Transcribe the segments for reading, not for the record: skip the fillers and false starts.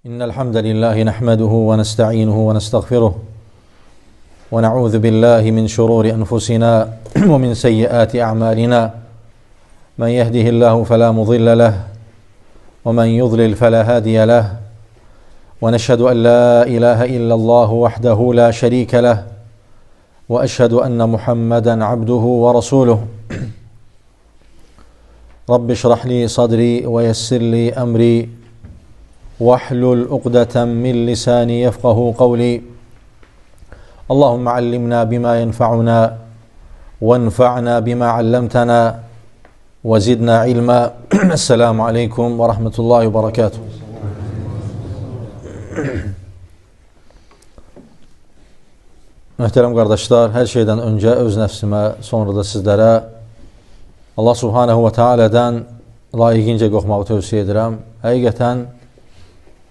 إن الحمد لله نحمده ونستعينه ونستغفره ونعوذ بالله من شرور أنفسنا ومن سيئات أعمالنا من يهده الله فلا مضل له ومن يضلل فلا هادي له ونشهد أن لا إله إلا الله وحده لا شريك له وأشهد أن محمدا عبده ورسوله رب اشرح لي صدري ويسر لي أمري واحلل عقدة من لساني يفقه قولي اللهم علمنا بما ينفعنا وانفعنا بما علمتنا وزدنا علما السلام عليكم ورحمة الله وبركاته. Möhtərəm qardaşlar, hər şeydən öncə öz nəfsimə, sonra da sizlərə Allah Subhanahu və Teala'dan layiqincə qorxmağı tövsiyə edirəm. Həqiqətən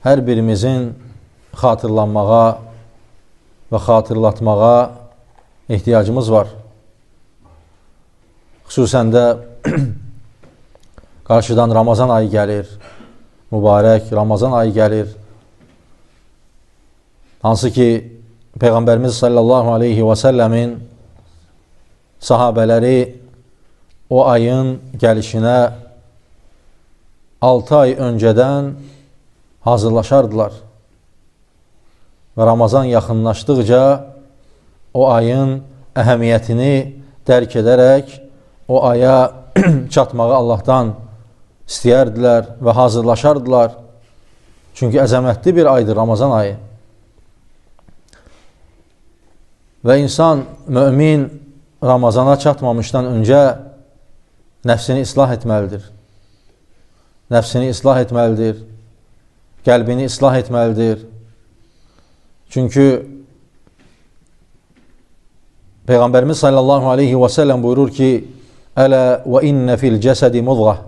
hər birimizin xatırlanmağa və xatırlatmağa ehtiyacımız var. Xüsusən də qarşıdan Ramazan ayı gəlir, mübarək Ramazan ayı gəlir. Hansı ki, Peyğəmbərimiz sallallahu aleyhi və səlləmin sahabələri o ayın gəlişinə 6 ay öncədən hazırlaşardılar. Və Ramazan yaxınlaşdıqca o ayın əhəmiyyətini dərk edərək o aya çatmağı Allahdan istəyərdilər və hazırlaşardılar. Çünki əzəmətli bir aydır Ramazan ayı. Və insan, mömin Ramazana çatmamışdan öncə nəfsini islah etməlidir. Nəfsini islah etməlidir. Qəlbini islah etməlidir. Çünki Peyğəmbərimiz sallallahu aleyhi və səlləm buyurur ki, Ələ və innə fil cəsədi mudğah,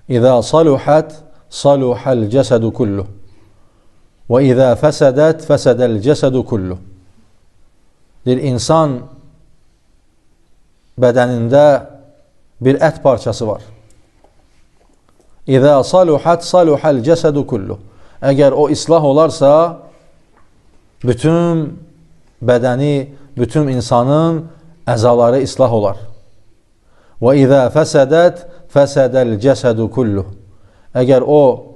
İzə saluhət, saluhəl cəsədu kulluh, və izə fəsədət, fəsədəl cəsədu kulluh. Deyir, insan bədənində bir ət parçası var. İzə saluhət, saluhəl cəsədu kulluh. Əgər o islah olarsa, bütün bədəni, bütün insanın əzaları islah olar. Və izə fəsədət, fəsədəl cəsədu kulluh. Əgər o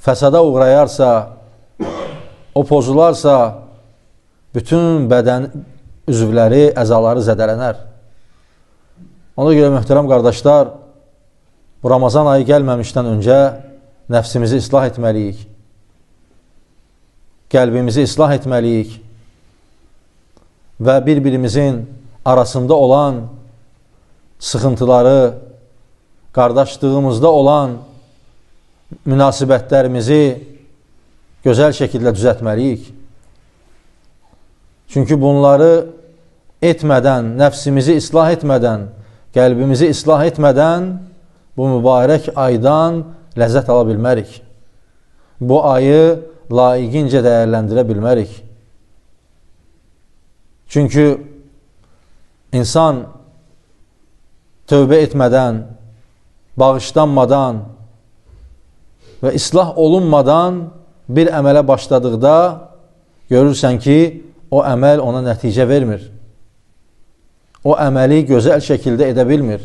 fəsada uğrayarsa, o pozularsa, bütün bədən üzvləri, əzaları zədələnər. Ona görə möhtərəm qardaşlar, bu Ramazan ayı gəlməmişdən öncə nəfsimizi islah etməliyik. Qəlbimizi islah etməliyik və bir-birimizin arasında olan sıxıntıları, qardaşlığımızda olan münasibətlərimizi gözəl şəkildə düzəltməliyik. Çünki bunları etmədən, nəfsimizi islah etmədən, qəlbimizi islah etmədən bu mübarək aydan ləzzət ala bilmərik. Bu ayı layiqincə dəyərləndirə bilmərik. Çünki insan tövbə etmədən, bağışlanmadan və islah olunmadan bir əmələ başladıqda görürsən ki, o əməl ona nəticə vermir. O əməli gözəl şəkildə edə bilmir.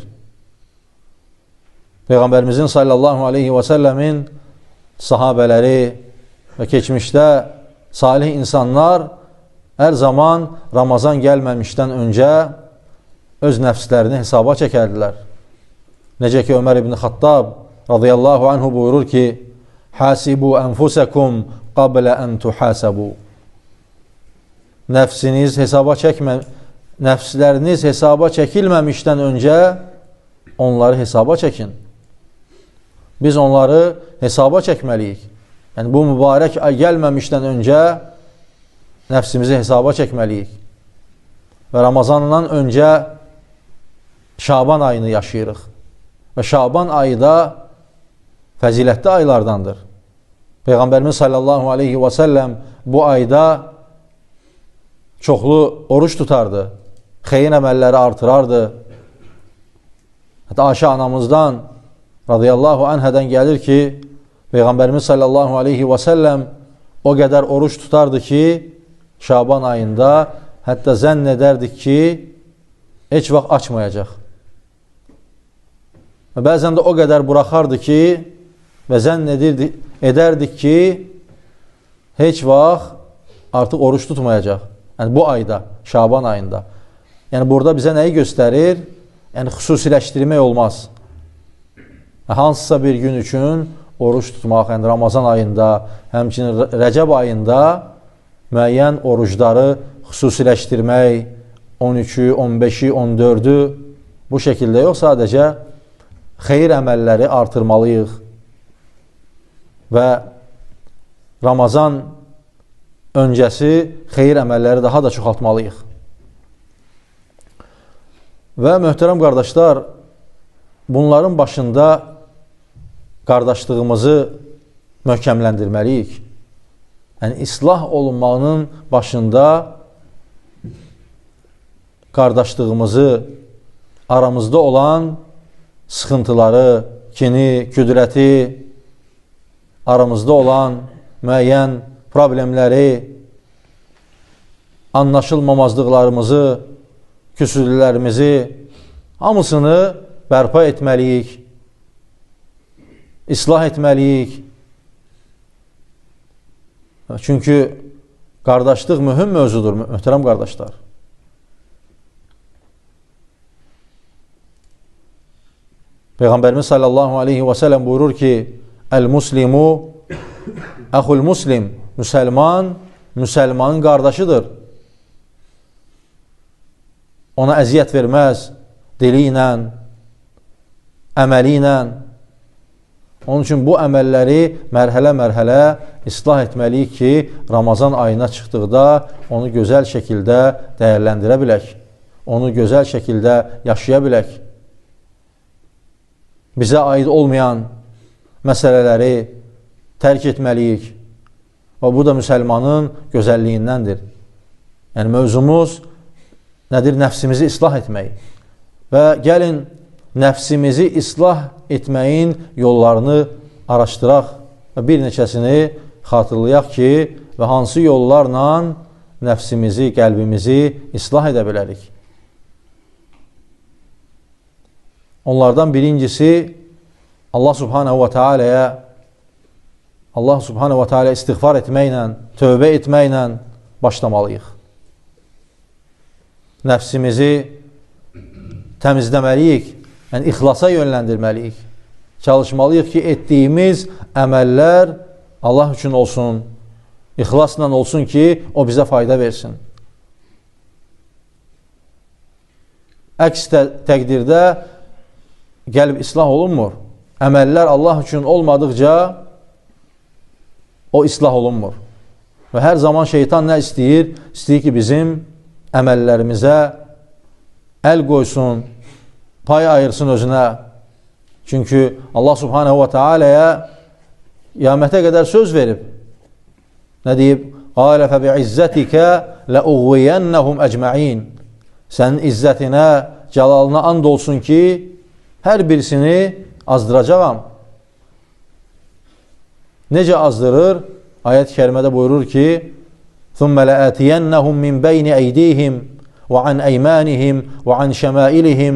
Peyğəmbərimizin sallallahu aleyhi və səlləmin sahabələri və keçmişdə salih insanlar hər zaman Ramazan gəlməmişdən öncə öz nəfslərini hesaba çəkərdilər. Necə ki, Ömər ibn Xattab radiyallahu anhu buyurur ki, Hasibu ənfusəkum qablə ən tuhasabu. Nəfsiniz hesaba çəkmə, nəfsləriniz hesaba çəkilməmişdən öncə onları hesaba çəkin. Biz onları hesaba çəkməliyik. Yəni, bu mübarək ay gəlməmişdən öncə nəfsimizi hesaba çəkməliyik. Və Ramazandan öncə Şaban ayını yaşayırıq. Və Şaban ayı da fəzilətli aylardandır. Peyğəmbərimiz sallallahu aleyhi və səlləm bu ayda çoxlu oruç tutardı, xeyir əməlləri artırardı. Hətta Ayşə anamızdan radiyallahu anhədən gəlir ki, Peyğəmbərimiz sallallahu aleyhi və səlləm o qədər oruç tutardı ki, Şaban ayında hətta zənn edərdik ki, heç vaxt açmayacaq. Və bəzən də o qədər buraxardı ki, və zənn edərdik ki, heç vaxt artıq oruç tutmayacaq. Yəni, bu ayda, Şaban ayında. Yəni, burada bizə nəyi göstərir? Yəni, xüsusiləşdirmək olmaz. Hansısa bir gün üçün oruç tutmaq, yəni Ramazan ayında, həmçinin Rəcəb ayında müəyyən orucları xüsusiləşdirmək, 13-ü, 15-i, 14-ü bu şəkildə yox, sadəcə xeyir əməlləri artırmalıyıq və Ramazan öncəsi xeyir əməlləri daha da çoxaltmalıyıq. Və möhtərəm qardaşlar, bunların başında qardaşlığımızı möhkəmləndirməliyik. Yəni, islah olunmağının başında qardaşlığımızı, aramızda olan sıxıntıları, kini, küdrəti, aramızda olan müəyyən problemləri, anlaşılmamazlıqlarımızı, küsürlərimizi, hamısını bərpa etməliyik, islah etməliyik. Çünki qardaşlıq mühüm mövzudur, möhtərəm qardaşlar. Peyğəmbərimiz sallallahu aleyhi və səlləm buyurur ki, Əl-muslimu əxul muslim, müsəlman, müsəlmanın qardaşıdır. Ona əziyyət verməz, dili ilə, əməli ilə. Onun üçün bu əməlləri mərhələ-mərhələ islah etməliyik ki, Ramazan ayına çıxdıqda onu gözəl şəkildə dəyərləndirə bilək, onu gözəl şəkildə yaşaya bilək. Bizə aid olmayan məsələləri tərk etməliyik. Və bu da müsəlmanın gözəlliyindəndir. Yəni, mövzumuz nədir? Nəfsimizi islah etmək. Və gəlin, nəfsimizi islah etməyin yollarını araşdıraq və bir neçəsini xatırlayaq ki, və hansı yollarla nəfsimizi, qəlbimizi islah edə bilərik. Onlardan birincisi, Allah subhanehu və teala'ya Allah subhanehu və teala istiğfar etməklə, tövbə etməklə başlamalıyıq. Nəfsimizi təmizləməliyik, yəni ixlasa yönləndirməliyik. Çalışmalıyıq ki, etdiyimiz əməllər Allah üçün olsun, ixlasla olsun ki, o bizə fayda versin. Əks təqdirdə qəlb islah olunmur. Əməllər Allah üçün olmadıqca o islah olunmur. Və hər zaman şeytan nə istəyir? İstəyir ki, bizim əməllərimizə əl qoysun, pay ayırsın özünə. Çünki Allah subhanehu və teala'ya qiyamətə qədər söz verib. Nə deyib? Qalə fəbi'izzətikə ləuğviyənnəhum əcməin. Sənin izzətinə, cəlalına and olsun ki, hər birisini azdıracağam. Necə azdırır? Ayət-i kərimədə buyurur ki, ثُمَّ لَآتِيَنَّهُمْ مِنْ بَيْنِ أَيْدِيهِمْ وَعَنْ أَيْمَانِهِمْ وَعَنْ شَمَائِلِهِمْ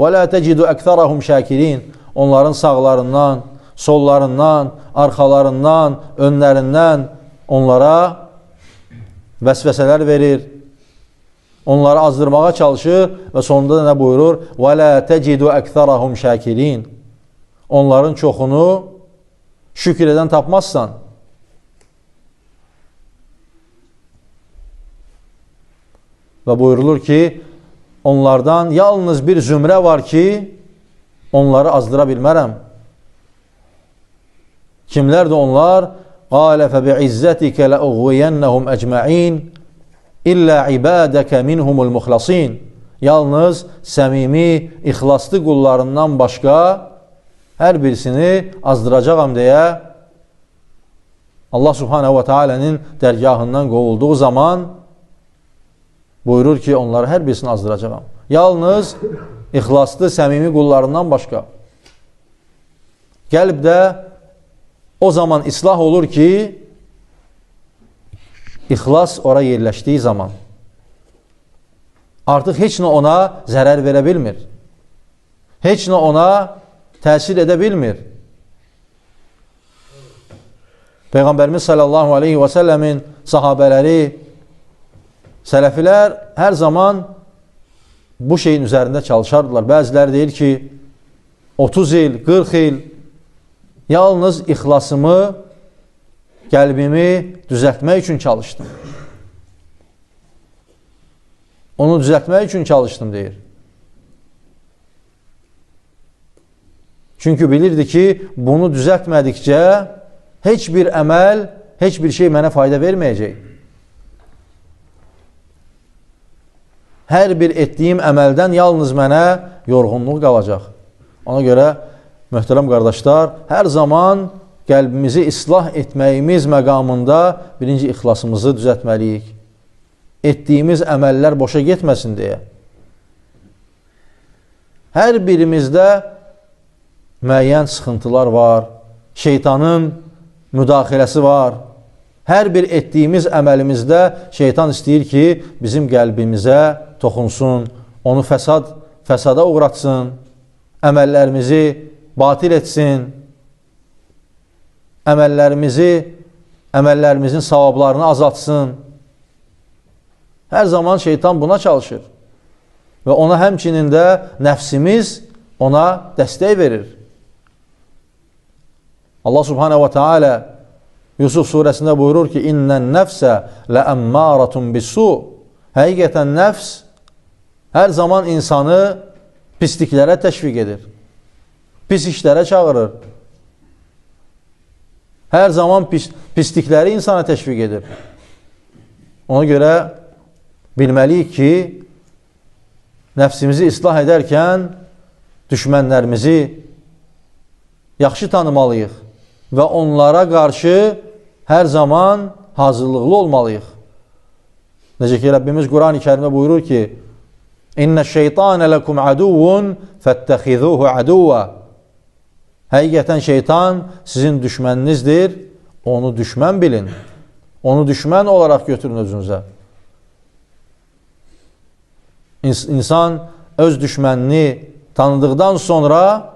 وَلَا تَجِدُ أَكْثَرَهُمْ شَاكِرِينَ. Onların sağlarından, sollarından, arxalarından, önlərindən onlara vəsvəsələr verir. Onları azdırmağa çalışır və sonunda da nə buyurur? وَلَا تَجِدُ أَكْثَرَهُمْ شَاكِرِينَ. Onların çoxunu şükür edən tapmazsan. Və buyurulur ki, onlardan yalnız bir zümrə var ki, onları azdıra bilmərəm. Kimlərdir onlar? قَالَ فَبِعِزَّتِكَ لَأُغْوِيَنَّهُمْ أَجْمَعِينَ إِلَّا عِبَادَكَ مِنْهُمُ الْمُخْلَصِينَ. Yalnız səmimi, ixlaslı qullarından başqa hər birisini azdıracağam deyə Allah subhanehu və teala'nın dərgahından qovulduğu zaman buyurur ki, onları hər birisini azdıracağam. Yalnız ixlaslı, səmimi qullarından başqa. Qəlb də o zaman islah olur ki, ixlas ora yerləşdiyi zaman. Artıq heç nə ona zərər verə bilmir. Heç nə ona təsir edə bilmir. Peyğəmbərimiz sallallahu aleyhi və səlləmin sahabələri, sələfilər hər zaman bu şeyin üzərində çalışardılar. Bəziləri deyir ki, 30 il, 40 il yalnız ixlasımı, qəlbimi düzəltmək üçün çalışdım. Onu düzəltmək üçün çalışdım, deyir. Çünki bilirdi ki, bunu düzəltmədikcə heç bir əməl, heç bir şey mənə fayda verməyəcək. Hər bir etdiyim əməldən yalnız mənə yorğunluq qalacaq. Ona görə, möhtərəm qardaşlar, hər zaman qəlbimizi islah etməyimiz məqamında birinci ixlasımızı düzəltməliyik. Etdiyimiz əməllər boşa getməsin deyə. Hər birimizdə müəyyən sıxıntılar var, şeytanın müdaxiləsi var. Hər bir etdiyimiz əməlimizdə şeytan istəyir ki, bizim qəlbimizə toxunsun, onu fəsada uğratsın, əməllərimizi batil etsin, əməllərimizin savablarını azaltsın. Hər zaman şeytan buna çalışır və ona həmçinin də nəfsimiz ona dəstək verir. Allah subhanehu və teala Yusuf surəsində buyurur ki, İnnən nəfsə ləəmmâratun bissu. Həqiqətən nəfs hər zaman insanı pisliklərə təşviq edir. Pis işlərə çağırır. Hər zaman pislikləri insana təşviq edir. Ona görə bilməliyik ki, nəfsimizi islah edərkən düşmənlərimizi yaxşı tanımalıyıq və onlara qarşı hər zaman hazırlıqlı olmalıyıq. Necə ki, Rəbbimiz Quran-ı Kərimdə buyurur ki, İnnə şeytanə ləkum aduvun fəttəxizuhu aduvə. Həqiqətən şeytan sizin düşməninizdir, onu düşmən bilin. Onu düşmən olaraq götürün özünüzə. İnsan öz düşmənini tanıdıqdan sonra,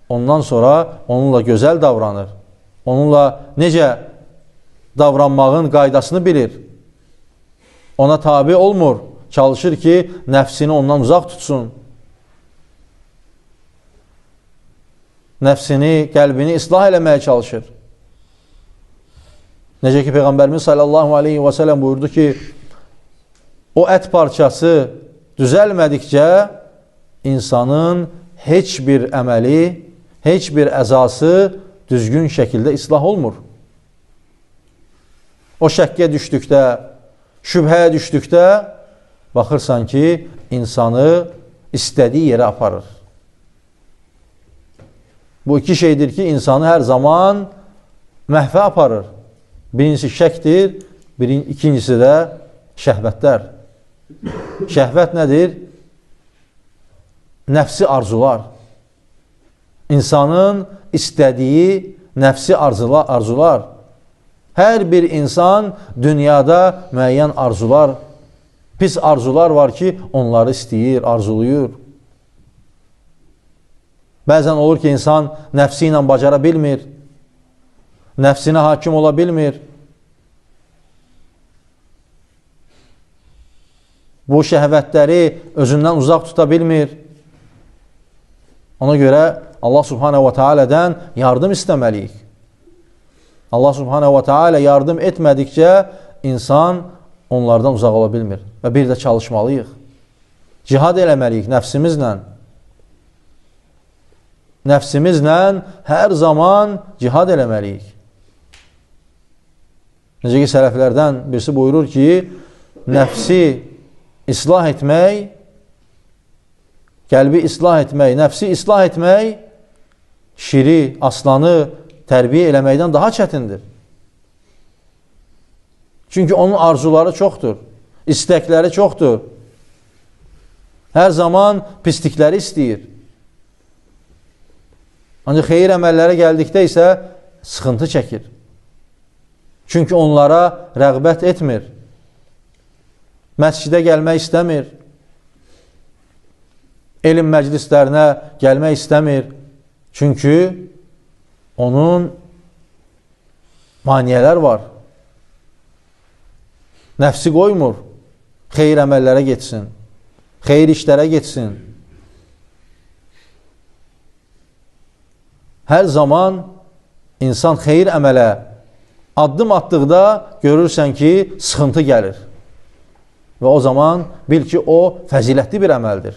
ondan sonra onunla gözəl davranır. Onunla necə davranmağın qaydasını bilir. Ona tabi olmur. Çalışır ki, nəfsini ondan uzaq tutsun. Nəfsini, qəlbini islah eləməyə çalışır. Necə ki, Peyğəmbərimiz sallallahu aleyhi və səlləm buyurdu ki, o ət parçası düzəlmədikcə insanın heç bir əməli, heç bir əzası düzgün şəkildə islah olmur. O şəkkə düşdükdə, şübhəyə düşdükdə baxırsan ki, insanı istədiyi yerə aparır. Bu iki şeydir ki, insanı hər zaman məhvə aparır. Birincisi şəkdir, ikincisi də şəhvətlər. Şəhvət nədir? Nəfsi arzular. İnsanın istədiyi nəfsi arzular. Hər bir insan dünyada müəyyən arzular, pis arzular var ki, onları istəyir, arzuluyur. Bəzən olur ki, insan nəfsi ilə bacara bilmir, nəfsinə hakim ola bilmir. Bu şəhvətləri özündən uzaq tuta bilmir. Ona görə Allah subhanehu və teala'dan yardım istəməliyik. Allah subhanehu və teala yardım etmədikcə insan onlardan uzaq ola bilmir. Və bir də çalışmalıyıq. Cihad eləməliyik nəfsimizlə. Nəfsimizlə hər zaman cihad eləməliyik. Necə ki, sələflərdən birisi buyurur ki, nəfsi islah etmək, qəlbi islah etmək, nəfsi islah etmək, şiri, aslanı tərbiyə eləməkdən daha çətindir. Çünki onun arzuları çoxdur, istəkləri çoxdur. Hər zaman pislikləri istəyir. Ancaq xeyir əməllərə gəldikdə isə sıxıntı çəkir. Çünki onlara rəğbət etmir. Məscidə gəlmək istəmir. Elm məclislərinə gəlmək istəmir. Çünki onun maniyələr var. Nəfsi qoymur. Xeyir əməllərə getsin. Xeyir işlərə getsin. Hər zaman insan xeyir əmələ addım atdıqda görürsən ki, sıxıntı gəlir. Və o zaman bil ki, o fəzilətli bir əməldir.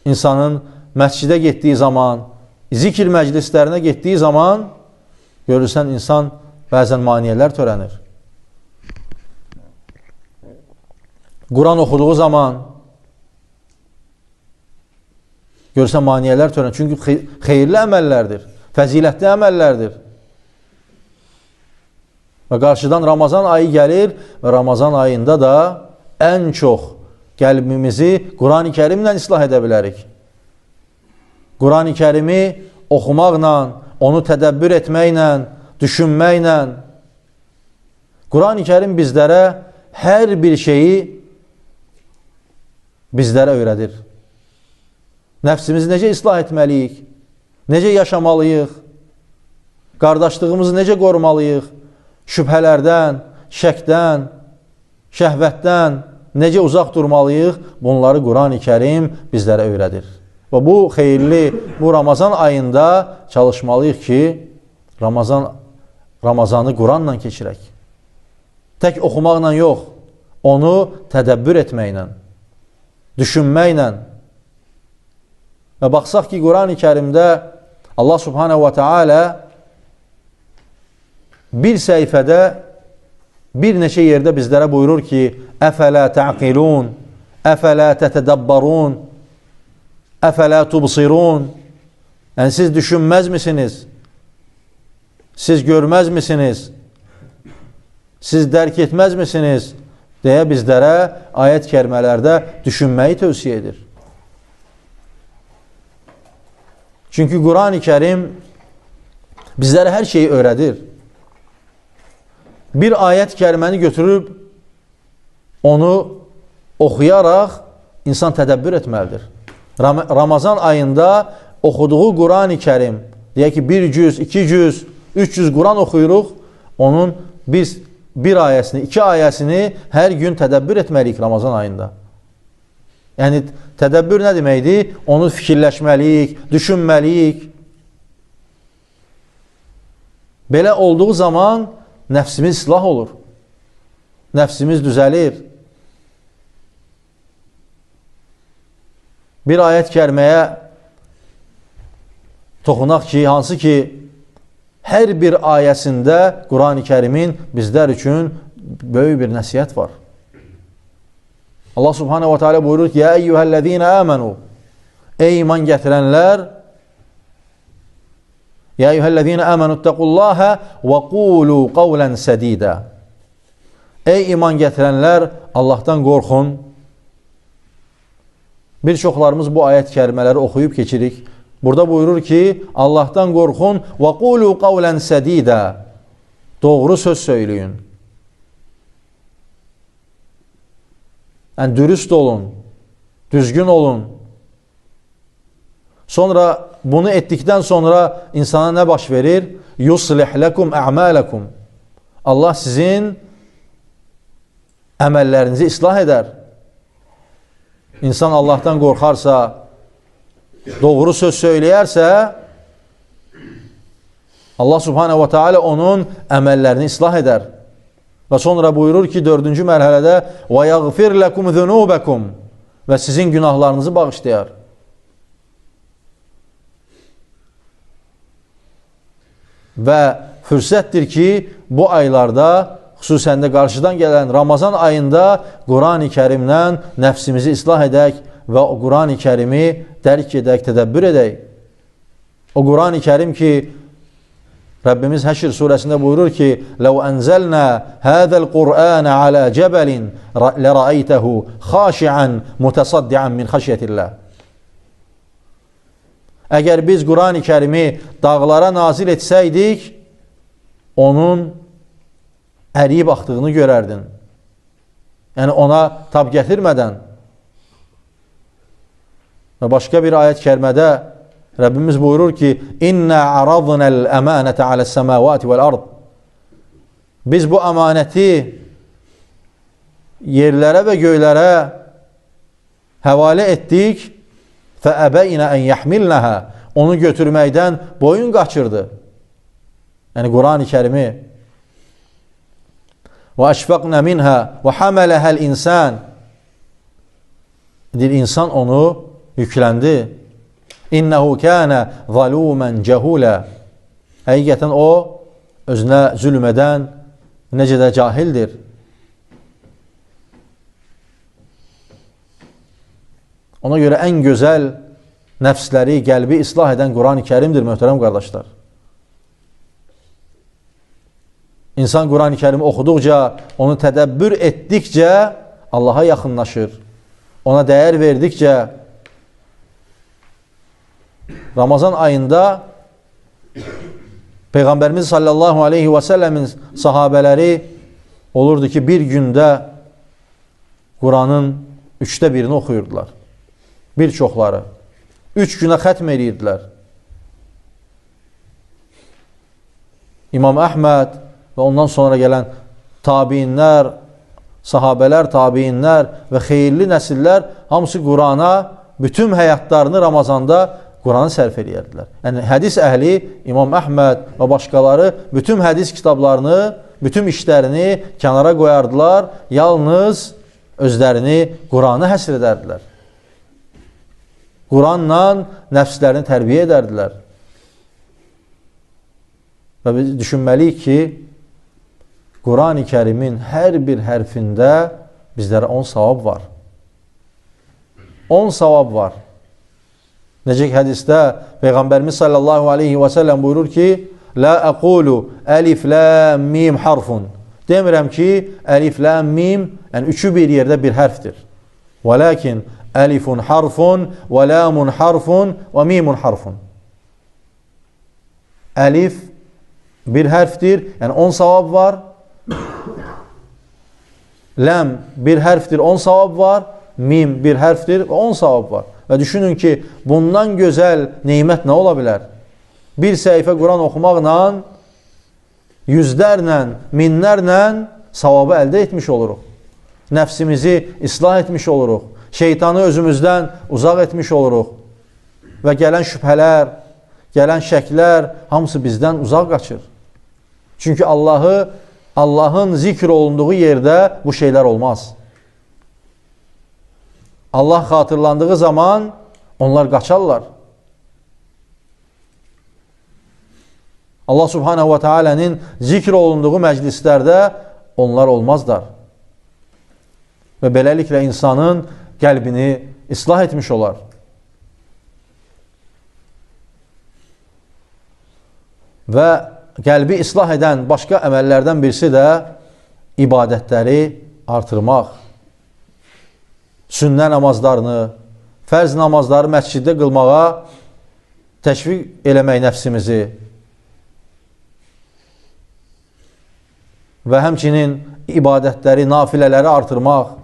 İnsanın məscidə getdiyi zaman, zikir məclislərinə getdiyi zaman görürsən, insan bəzən maniyələr törənir. Quran oxuduğu zaman görürsən, maniyələr törənir. Çünki xeyirli əməllərdir, fəzilətli əməllərdir. Və qarşıdan Ramazan ayı gəlir və Ramazan ayında da ən çox qəlbimizi Quran-ı Kərimlə islah edə bilərik. Quran-ı Kərimi oxumaqla, onu tədəbbür etməklə, düşünməklə. Quran-ı Kərim bizlərə hər bir şeyi bizlərə öyrədir. Nəfsimizi necə islah etməliyik, necə yaşamalıyıq, qardaşlığımızı necə qorumalıyıq, şübhələrdən, şəkdən, şəhvətdən necə uzaq durmalıyıq, bunları Quran-ı Kərim bizlərə öyrədir. Və bu xeyirli, bu Ramazan ayında çalışmalıyıq ki, Ramazanı Quranla keçirək. Tək oxumaqla yox, onu tədəbbür etməklə, düşünməklə. Və baxsaq ki, Quran-ı Kərimdə Allah Subhanahu və Teala bir səhifədə bir neçə yerdə bizlərə buyurur ki, Əfələ təqilun, əfələ tətədəbbarun, əfələ tubsirun. Yəni, siz düşünməz misiniz? Siz görməz misiniz? Siz dərk etməz misiniz? Deyə bizlərə ayət kərimələrdə düşünməyi tövsiyə edir. Çünki Quran-ı Kərim bizlərə hər şeyi öyrədir. Bir ayət kəriməni götürüb onu oxuyaraq insan tədəbbür etməlidir. Ramazan ayında oxuduğu Quran-ı Kərim, deyək ki, bir cüz, iki cüz, 300 Quran oxuyuruq, onun biz bir ayəsini, iki ayəsini hər gün tədəbbür etməliyik Ramazan ayında. Yəni, tədəbbür nə deməkdir? Onu fikirləşməliyik, düşünməliyik. Belə olduğu zaman nəfsimiz islah olur. Nəfsimiz düzəlir. Bir ayət kəriməyə toxunaq ki, hansı ki, hər bir ayəsində Quran-ı Kərimin bizlər üçün böyük bir nəsihət var. Allah Subhanahu ve Teala buyurur ki, Ya eyyühəl-ləzīnə əmənu, ey iman gətirənlər, Ya eyyühəl-ləzīnə əmənu ittəqullahə və qulu qavlən sədidə. Ey iman gətirənlər, Allahdan qorxun. Bir çoxlarımız bu ayət kərimələri oxuyub keçirik. Burada buyurur ki, Allahdan qorxun və qulu qavlən sədidə. Doğru söz söyləyin. Yəni, dürüst olun, düzgün olun. Sonra bunu etdikdən sonra insana nə baş verir? Yuslih lekum a'malakum. Allah sizin əməllərinizi islah edər. İnsan Allahdan qorxarsa, doğru söz söyləyərsə, Allah Subhanahu ve Teala onun əməllərini islah edər. Və sonra buyurur ki, dördüncü mərhələdə və yəğfir ləkum zünubəkum, və sizin günahlarınızı bağışlayar. Və fürsətdir ki, bu aylarda, xüsusən də qarşıdan gələn Ramazan ayında Quran-ı Kərimdən nəfsimizi islah edək və o Quran-ı Kərimi dərk edək, tədəbbür edək. O Quran-ı Kərim ki, Rəbbimiz Həşr surəsində buyurur ki, "Ləv ənzəlnə hədəl Qur'anə alə cəbəlin lərəəytəhu xaşi'an mutasaddian min xəşyətillah." Əgər biz Qurani Kərimi dağlara nazil etsəydik, onun əriyib axdığını görərdin. Yəni ona tab gətirmədən. Və başqa bir ayət kərimədə Rəbbimiz buyurur ki: "İnna aradna'l amanata alə's-semavati vel-ard." Biz bu əmanəti yerlərə və göylərə həvalə etdik. Fəəbəynə ən yəhmilnəhə. Onu götürməkdən boyun qaçırdı. Yəni Qurani Kərimi. Və əşfəqnə minhə və həmələhəl insan. Deyir, insan onu yükləndi. İnnəhu kənə zalumən cəhulə. Həqiqətən o özünə zülm edən, necə də cahildir. Ona görə ən gözəl nəfsləri, qəlbi islah edən Qurani Kərimdir, möhtərəm qardaşlar. İnsan Qurani Kərimi oxuduqca, onu tədəbbür etdikcə Allaha yaxınlaşır. Ona dəyər verdikcə Ramazan ayında Peyğəmbərimiz sallallahu aleyhi və səlləmin sahabələri olurdu ki, bir gündə Quranın 1/3-ini oxuyurdular. Bir çoxları. 3 günə xətm edirdilər. İmam Əhməd və ondan sonra gələn tabiinlər, sahabələr, tabiinlər və xeyirli nəsillər hamısı Qurana, bütün həyatlarını Ramazanda Quranı sərf edirdilər. Yəni hədis əhli, İmam Əhməd və başqaları bütün hədis kitablarını, bütün işlərini kənara qoyardılar, yalnız özlərini Qurana həsr edərdilər. Quranla nəfslərini tərbiyə edərdilər. Və biz düşünməliyik ki, Qurani Kərimin hər bir hərfində bizlərə 10 savab var. 10 savab var. Necə ki, hədisdə Peyğəmbərimiz sallallahu aleyhi və səlləm buyurur ki, Lə əqulu əlif, ləm, mim harfun. Demirəm ki, əlif, ləm, mim, yəni üçü bir yerdə bir hərfdir. Və lakin əlifun harfun, və lamun harfun, və mimun harfun. Əlif bir hərfdir, yəni 10 savab var. Ləm bir hərfdir, 10 savab var. Mim bir hərfdir və 10 savab var. Və düşünün ki, bundan gözəl neymət nə ola bilər? Bir səhifə Quran oxumaqla yüzlərlə, minlərlə savabı əldə etmiş oluruq. Nəfsimizi islah etmiş oluruq. Şeytanı özümüzdən uzaq etmiş oluruq. Və gələn şübhələr, gələn şəklər hamısı bizdən uzaq qaçır. Çünki Allahın zikr olunduğu yerdə bu şeylər olmaz. Allah xatırlandığı zaman onlar qaçarlar. Allah subhanehu ve teala'nın zikr olunduğu məclislərdə onlar olmazlar. Və beləliklə insanın qəlbini islah etmiş olar. Və qəlbi islah edən başqa əməllərdən birisi də ibadətləri artırmaq. Sünnə namazlarını, fərz namazları məsciddə qılmağa təşviq eləmək nəfsimizi. Və həmçinin ibadətləri, nafilələri artırmaq.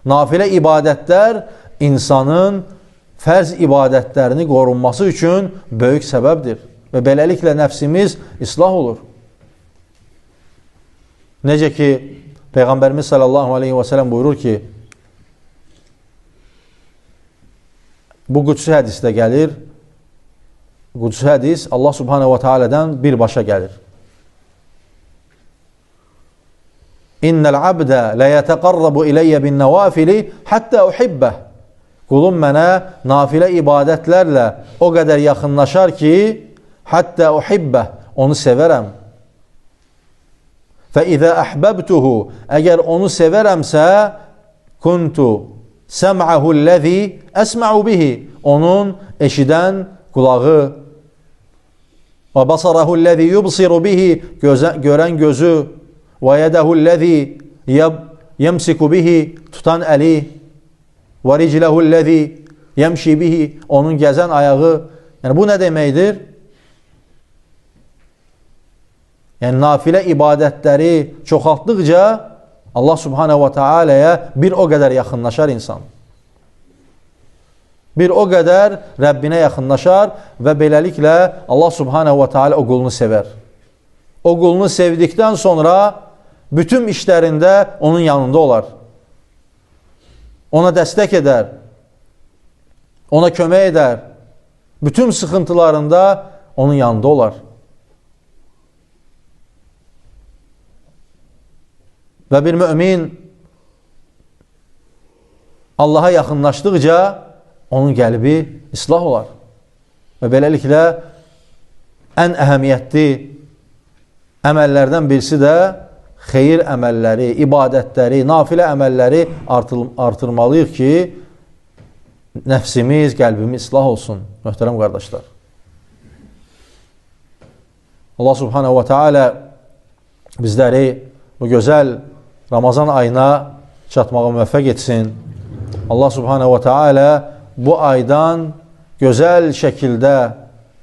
Nafilə ibadətlər insanın fərz ibadətlərini qorunması üçün böyük səbəbdir. Və beləliklə nəfsimiz islah olur. Necə ki, Peyğəmbərimiz sallallahu aleyhi və səlləm buyurur ki, bu qüdsi hədisdə gəlir, qüdsi hədis Allah subhanehu və teala'dan birbaşa gəlir. İnnəl abdə lə yətəqarrabu iləyyə bin nəvafili həttə uhibbəh. Qulum mənə nafilə ibadətlərlə o qədər yaxınlaşar ki, həttə uhibbəh, onu sevərəm. Fə izə əhbəbtuhu, əgər onu sevərəmsə, kuntu səm'ahu ləzi əsma'u bihi, onun eşidən qulağı, və basarahu ləzi yubsiru bihi, görən gözü, və yədəhu ləzi yəmsiku bihi, tutan əli, və ricləhu ləzi yəmşi bihi, onun gəzən ayağı. Yəni, bu nə deməkdir? Yəni, nafilə ibadətləri çoxaltdıqca Allah Subhanahu ve Teala'ya bir o qədər yaxınlaşar insan. Bir o qədər Rəbbinə yaxınlaşar və beləliklə Allah Subhanahu ve Teala o qulunu sevər. O qulunu sevdikdən sonra bütün işlərində onun yanında olar. Ona dəstək edər. Ona kömək edər. Bütün sıxıntılarında onun yanında olar. Və bir mümin Allaha yaxınlaşdıqca onun qəlbi islah olar. Və beləliklə ən əhəmiyyətli əməllərdən birisi də xeyir əməlləri, ibadətləri, nafilə əməlləri artırmalıyıq ki, nəfsimiz, qəlbimiz islah olsun, möhtərəm qardaşlar. Allah Subhanahu ve Teala bizləri bu gözəl Ramazan ayına çatmağa müvəffəq etsin. Allah Subhanahu ve Teala bu aydan gözəl şəkildə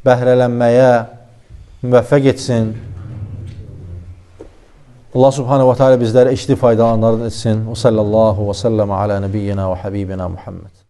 bəhrələnməyə müvəffəq etsin. Allah Subhanahu ve Teala bizləri eşidib faydalananlardan etsin. Və sallallahu və səlləm alə nəbiyyina və habibina Muhammed.